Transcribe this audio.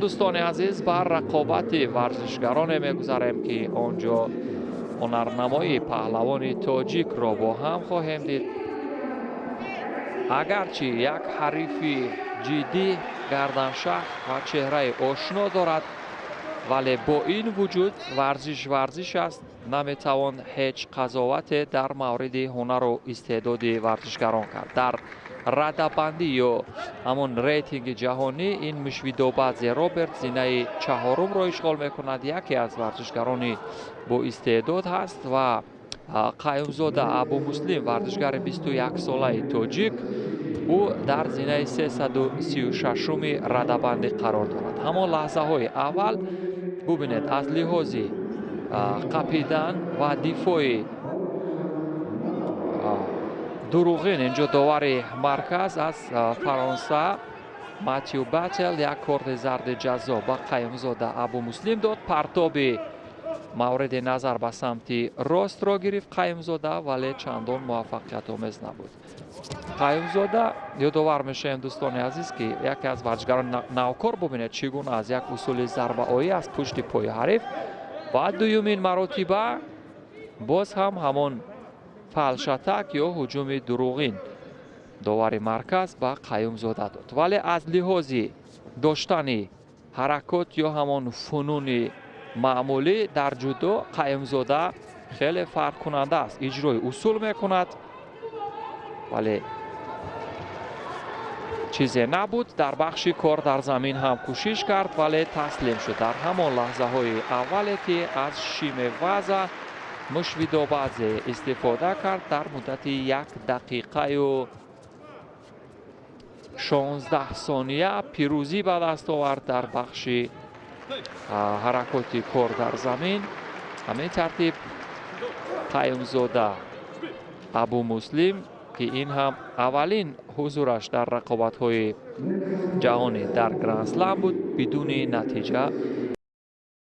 Дӯстони азиз, ба рақобати варзишгароне мегузарем, ки он ҷо ҳунарнамоии паҳлавони тоҷикро бо ҳам хоҳем дид. Агарчи як ҳарифи ҷиддӣ, гарданшах ва чеҳраи ошно дорад, вале бо ин вуҷуд варзиш варзиш аст. Наметавон ҳеҷ қазовате дар мавриди ҳунару истеъдоди варзишгарон кард. Дар радабандӣ ё ҳамон рейтинги ҷаҳонӣ ин Мшвидобадзе Роберт зинаи чаҳорумро ишғол мекунад, яке аз варзишгарони боистеъдод ҳаст ва Қаюмзода Абумуслим, варзишгари 21-солаи тоҷик, ӯ дар зинаи 336-уми радабандӣ қарор дорад. Ҳамон лаҳзаҳои аввал бубинед, аз лиҳози қапидан ва дифои дурӯғин инҷо довари марказ аз Фаронса Матю Бател як корти зарди ҷазо ба Қаюмзода Абумуслим дод. Партоби мавриди назар ба самти ростро гирифт Қаюмзода, вале чандон муваффақиятомез набуд. Қаюмзода, ёдовар мешавем, дӯстони азиз, ки яке аз варзишгарони навкор. Бубинед, чӣ гуна аз як усули зарбаоӣ аз пушти пои ҳариф ва дуюмин маротиба боз ҳам ҳамон фальш-атак ё ҳуҷуми дурӯғин довари марказ ба Қаюмзода дод. Вале аз лиҳози доштани ҳаракот ё ҳамон фунуни маъмулӣ дар ҷудо Қаюмзода хеле фарқкунанда аст, иҷрои усул мекунад, вале чизе набуд. Дар бахши кор дар замин ҳам кӯшиш кард, вале таслим шуд. Дар ҳамон лаҳзаҳои аввале, ки аз шимеваза Мшвидобадзе истифода кард, дар муддати 1 дақиқаю 16 сония пирӯзӣ ба даст овард дар бахши ҳаракоти кор дар замин. Ҳамин тартиб Қаюмзода Абумуслим, ки ин ҳам аввалин ҳузураш дар рақобатҳои ҷаҳонӣ дар Гранд-Слам буд, бидуни натиҷа